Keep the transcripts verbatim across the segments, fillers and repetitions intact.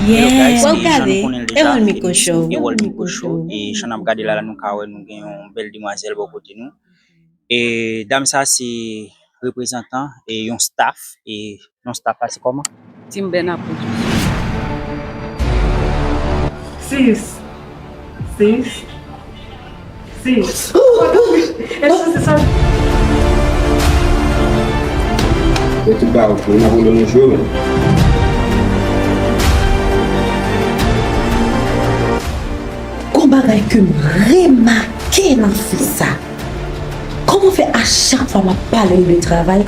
Hello guys, e jan nou konnen l deja, e nou se Ewol Miko Show. E jan n ap gade la, la nou ka wè nou gen yon bèl demwazèl bò kote nou. E dam sa se reprezantan e yon staff, e yon staff la se kòman? Team Bèna Production. Sis. Sis. Sis. Èske se sa? Yo tout ba ou, yo nan kondomen jwe, men. Gon bagay ke m remake nan fi sa. Kòman fè a chak fwa m ap pale l de travay,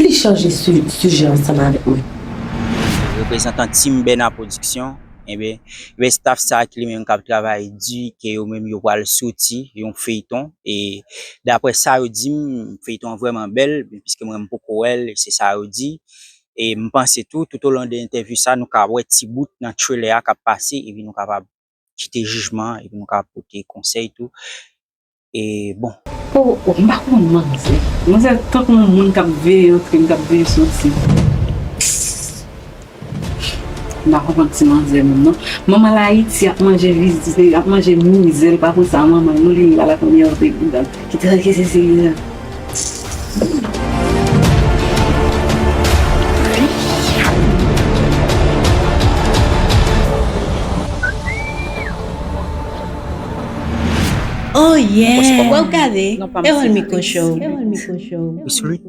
li chanje su-, sijè ansanm avèk mwen? Reprezantan Team Bèna Production, enben, enben, staff sa ki li menm k ap travay di ke yo menm yo pral soti yon feyton, e daprè sa yo di m, feyton an vrèman bèl, piske mwen m poko wè l, se sa yo di. E m panse tou, toutolon de entèvyou sa, nou ka wè ti bout nan trailer a k ap pase, epi nou kapab kite jijman, epi nou ka pote konsèy tou. E bon. O, o, m pa konn manzè. Manzè tankou yon moun k ap veye antre, k ap veye soti. M pa konprann ti manzè menm non. Manman l Ayiti ap manje vize, ap manje mizè, l pa konn sa manman l, nou li la la konbyen ante bouda. Ki trè ke se seri la. Oh yeah! Wè w gade, Ewol Miko Show. Chris Luc.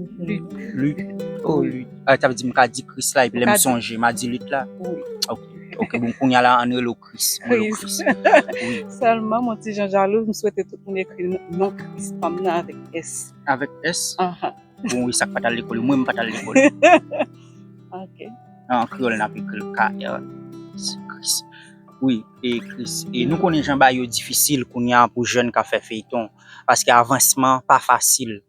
Luc. Oh, Luc. Ah, sa vle di m ka di Chris la, epi lè m sonje, m a di Luc la. Wi. Ok. Ok, bon, kounye a la, ann rele w Chris. Mwen yo Chris. Wi. Sèlman, m on ti jan jalouz, m swete tout moun ekri non Chris pa m nan avèk S. Avèk S? Ahan. Bon, wi, sa k pa t al lekòl, mwen m pa t al lekòl. Ok. An kreyòl, n ap ekri l K R S, Chris. Wi, e Chris. E nou konnen jan bagay yo difisil kounye a pou jèn k ap fè feyton, paske avansman pa fasil.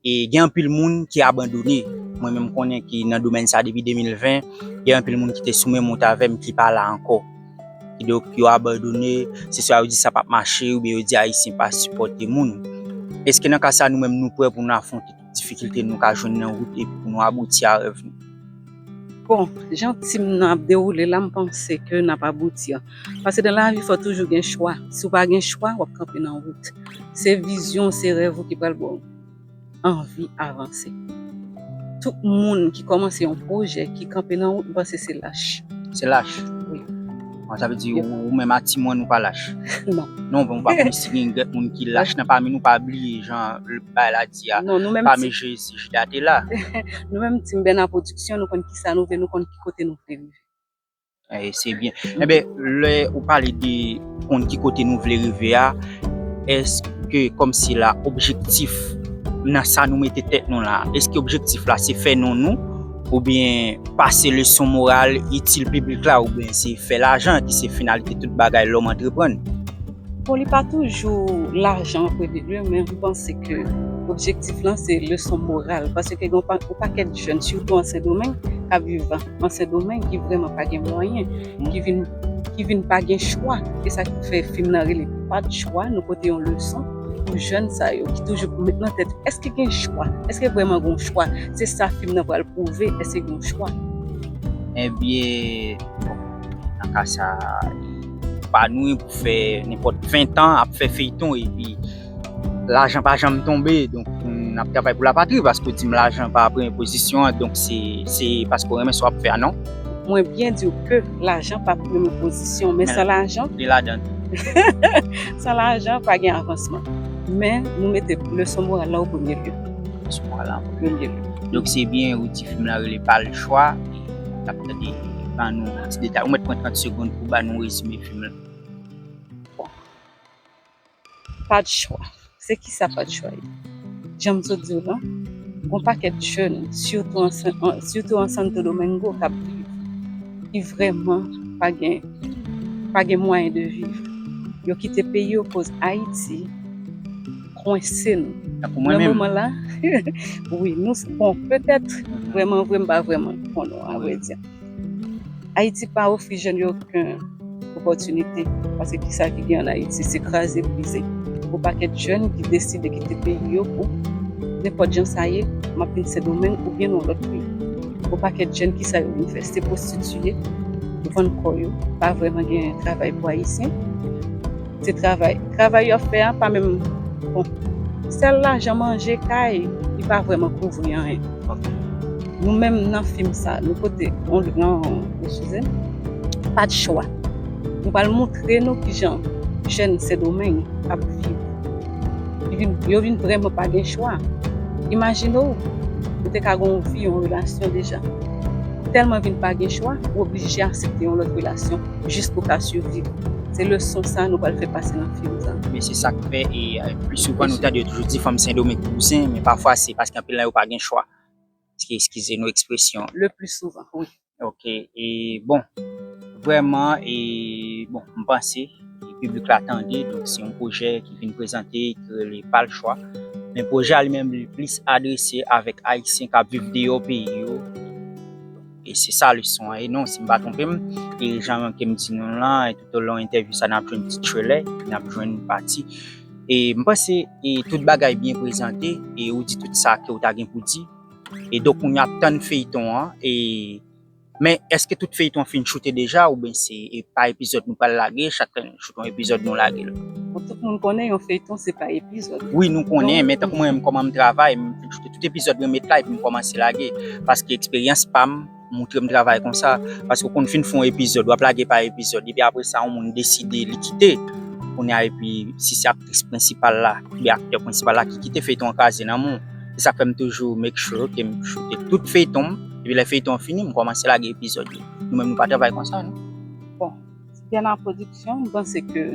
E gen anpil moun ki abandone. Mwen menm, m konnen ki nan domèn sa depi de mil ven, gen anpil moun ki te sou menm wout avè m ki pa la ankò. Kidonk, yo abandone, se swa yo di sa p ap mache, oubyen yo di Ayisyen pa sipòte moun. Èske nan ka sa, nou menm, nou prè pou nou afwonte tout difikilte nou ka jwenn nan wout epi pou nou abouti a rèv nou? Bon, jan team nan ap dewoule la, m panse ke n ap abouti. Paske dans la vie, fò toujou gen chwa. Si w pa gen chwa, w ap kanpe nan wout. Se vizyon, se rèv ou ki pral ba w anvi avanse. Tout moun ki kòmanse yon pwojè, ki kanpe nan wout, m panse se lach. Se lach? Wi. Bon, sa vle di ou, ou menm a Team One ou pa lach? Non. Non, bon, m pa konn si gen grenn moun ki lach nan pami nou, pa bliye jan bagay la di a. Non, nou menm pa Team Jezi, Jida te la. Nou menm Team Bèna Production, nou konn kisa nou vle, nou konn ki kote nou vle rive. E, se byen. Enben, lè ou pale de konn ki kote nou vle rive a, èske kòmsi la objektif nan sa nou mete tèt nou la, èske objektif la se fè non nou, oubyen pase leson moral itil piblik la, oubyen se fè lajan ki se finalite tout bagay lòm antreprann? Bon, li pa toujou lajan an premye lye, men m panse ke objektif lan se leson moral, paske gen yon pa-, yon pakèt jèn, sitou an Sendomeng, k ap viv an Sendomeng ki vrèman pa gen mwayen, ki vin, ki vin pa gen chwa. E sa ki fè fim nan rele Pa t chwa, nou pote yon leson pou jèn sa yo ki toujou met nan tèt, èske gen chwa? Èske vrèman gen yon chwa? Se sa fim nan pral pwouve, èske gen yon chwa? Ebyen, bon, nan ka sa, pa nou pou fè nenpòt ven tan ap fè feyton epi lajan pa janm tonbe, donk n ap travay pou lapatri, paske w di m lajan pa premye pozisyon an, donk se, se paske w renmen sa w ap fè a, non? Mwen byen di w ke lajan pa premye pozisyon, men san lajan, li ladan tou. San lajan, pa gen avansman. Men nou mete leson moral la o premye lye. Leson moral la o premye lye. Donk se byen, ou di fim la rele Pa t chwa, n ap tande, ban nou ti detay. Ou mèt pran trant segonn pou ban nou rezime fim la. Pa t chwa. Se kisa Pa t chwa ye? Jan m sot di w lan, gon pakèt jèn, sitou an Sen-, an, sitou an Santo Domingo, k ap viv, ki vrèman pa gen, pa gen mwayen de viv. Yo kite peyi yo koz Ayiti kwense nou. Tankou mwen menm. Nan moman la, wi, nou, bon, petèt, vrèman vre, m pa vrèman konnen, a vrè di. Ayiti pa ofri jèn yo okenn opòtinite, paske kisa ki gen an Ayiti, se kraze brize. Gon pakèt jèn ki deside kite peyi yo pou nenpòt jan sa ye, m ap vin Sendomeng oubyen nan lòt peyi. Gon pakèt jèn, kisa yo vin fè? Se pwostitiye, vann kò yo, pa vrèman gen travay pou Ayisyen. Se travay, travay y ap fè a pa menm, bon, sèl lajan manje kay, li pa vrèman kouvri anyen. Nou menm nan fim sa, nou pote yon, yon, eskize m, pa t chwa. Nou pral montre nou kijan jèn Sendomeng ap viv. Yo vin, yo vin vrèman pa gen chwa. Imajine w, ou te ka gen yon vi, yon relasyon deja. Tèlman vin pa gen chwa, ou oblije aksepte yon lòt relasyon jis pou w ka siviv. Se leson sa nou pral fè pase nan fim sa. Men se sa k fè, e, e, pli souvan nou tande yo toujou di fanm Sendomeng bouzen, men pafwa se paske anpil nan yo pa gen chwa. Eskize nou ekspresyon. Le plus souvent, wi. Ok, e bon, vrèman, e bon, m panse, e piblik la tande, donk se yon pwojè ki vin prezante, ki rele Pa l chwa. Men pwojè a li menm, li plis adrese avèk Ayisyen k ap viv deyò peyi yo. E se sa leson an ye, non, si m pa twonpe m. E jan ke m di nou lan, e toutolon entèvyou sa, n ap jwenn ti trailer, n ap jwenn pati. E m panse, e tout bagay byen prezante, e ou di tout sa ke ou ta gen pou di. E donk, moun yo ap tann feyton an, e, men èske tout feyton an fin choute deja, oubyen se, e, pa epizòd nou pral lage, chak lè nou choute yon epizòd, nou lage l? Bon, tout moun konnen yon feyton, se pa epizòd. Wi, nou konnen, men tankou mwen menm, kòman m travay, m fin choute tout epizòd, mwen met la, epi m kòmanse lage. Paske eksperyans pa m montre m travay konsa. Paske ou konn fin fè yon epizòd, w ap lage pa epizòd, epi apre sa, yon moun deside li kite. Kounye a, epi si se aktris prensipal la, oubyen aktè prensipal la ki kite, feyton an kraze nan men w. Se sa k fè m toujou make sure ke m choute tout feyton m, epi lè feyton an fini, m kòmanse lage epizòd yo. Nou menm, nou pa travay konsa, non. Bon, Tibiana Production, m panse ke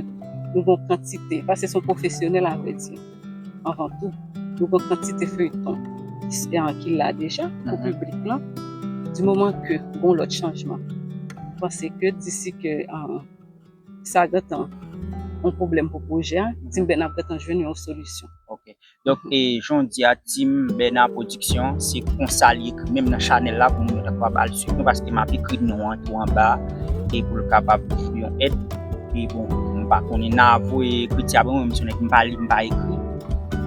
nou gon kantite, paske se yon pwofesyonèl, avrèdi, anvan tou. Nou gon kantite feyton ki, ki la deja pou piblik lan. Di moman ke gon lòt chanjman, m panse ke disi ke, ah, sa gentan yon pwoblèm pou pwojè a, Team Bèna ap gentan jwenn yon solisyon. Ok. Donk, e, jan w di a, Team Bèna Production, se konsa li ekri menm nan chanèl la pou moun yo ta kapab al swiv nou, paske m ap ekri non an tou anba, e pou l kapab yon èd. E bon, m pa konnen, n a voye ekriti a ban mwen, m se nèg m pa li, m pa ekri.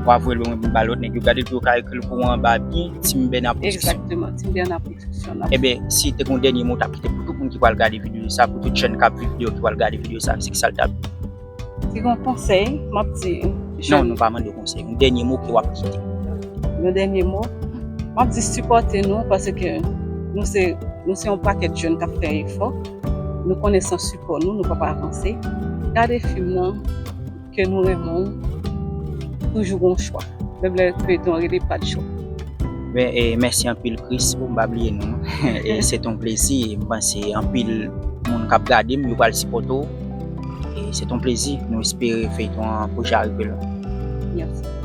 W a voye l ban mwen pou m ba lòt nèg yo gade l, pou yo ka ekri l pou ou anba byen, Team Bèna Production. Egzakteman, Team Bèna Production. Ebyen, si te gon dènye mo w t ap kite pou tout moun ki pral gade videyo sa, pou tout jèn k ap viv deyò ki pral gade videyo sa, se ki sa l t ap di? Si gon konsèy m ap di jèn. Non, nou pa mande w konsèy. Yon dènye mo ke w ap kite. Yon dènye mo, m ap di sipòte nou, paske nou se, nou se yon pakèt jèn k ap fè efò. Nou konnen san sipò nou, nou p ap avanse. Gade fim nan, ke nou renmen w, toujou gon chwa. Menm lè feyton an rele Pa t chwa. Ben, e, mèsi anpil, Chris, pou m pa bliye nou. E se t on plezi. M panse anpil moun k ap gade m, yo pral sipòte w. E se t on plezi. Nou espere feyton an, pwojè a rive lwen. Mèsi.